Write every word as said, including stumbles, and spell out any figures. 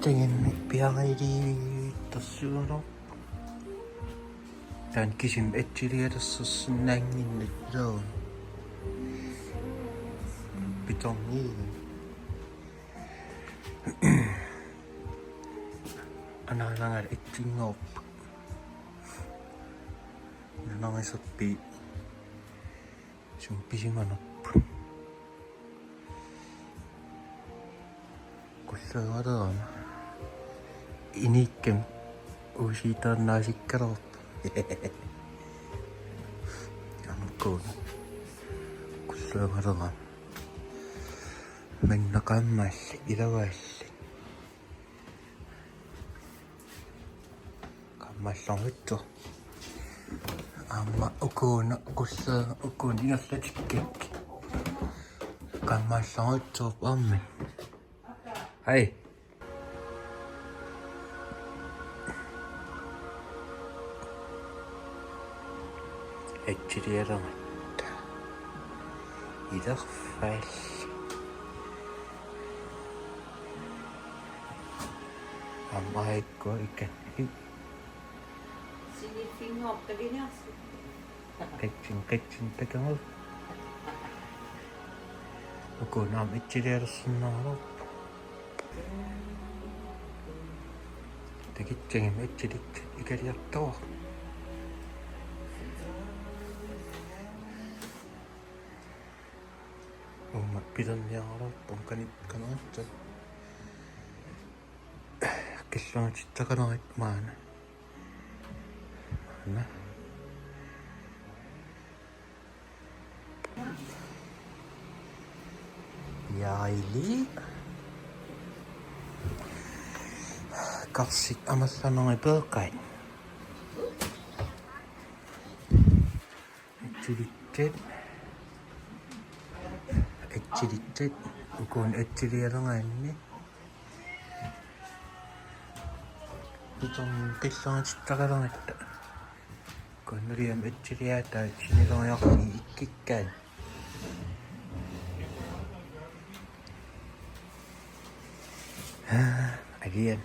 Takukkanngimmik piareersimalersuuvoq. Taanna kisimi itsilialersinnaannginnakku. Pitornii. Anaanaga itsinngorpoq. Nanagisarpi sumut pisimanerpoq. Qulluugaluarama. Inikkami uusiitaannaasikkaluarpoq. Aamma ukua. Qulluugaluarama. Minna qaammalli, ilavaalli. Qaammalluarutsoq. Aamma ukuuna qulluuga ukuuna ingerlatikkakka. Qaammalluarutsoq aamma. Hej. Itsilialermat. Ilerfal. Aamma ikkua ikanni. Siniffinngortalinersi. Qitsin, qitsin takangu. Ukuuna aamma itsilialersinnaavoq. Takitsagami itsilialertoq. Uuma pilerniaraluarpoq qanit qanitsa. Qilluutissaqalarit maanna. Maanna. Jaili. Karsik amerlanerit peeqqat. Itsilittat. Itsilittat. Ukuuna itsilialeraanni. Pitornii qilluutissaqaleratta. Kunnuliam itsiliataa sinileriarlugit ikkikkaat. Alian.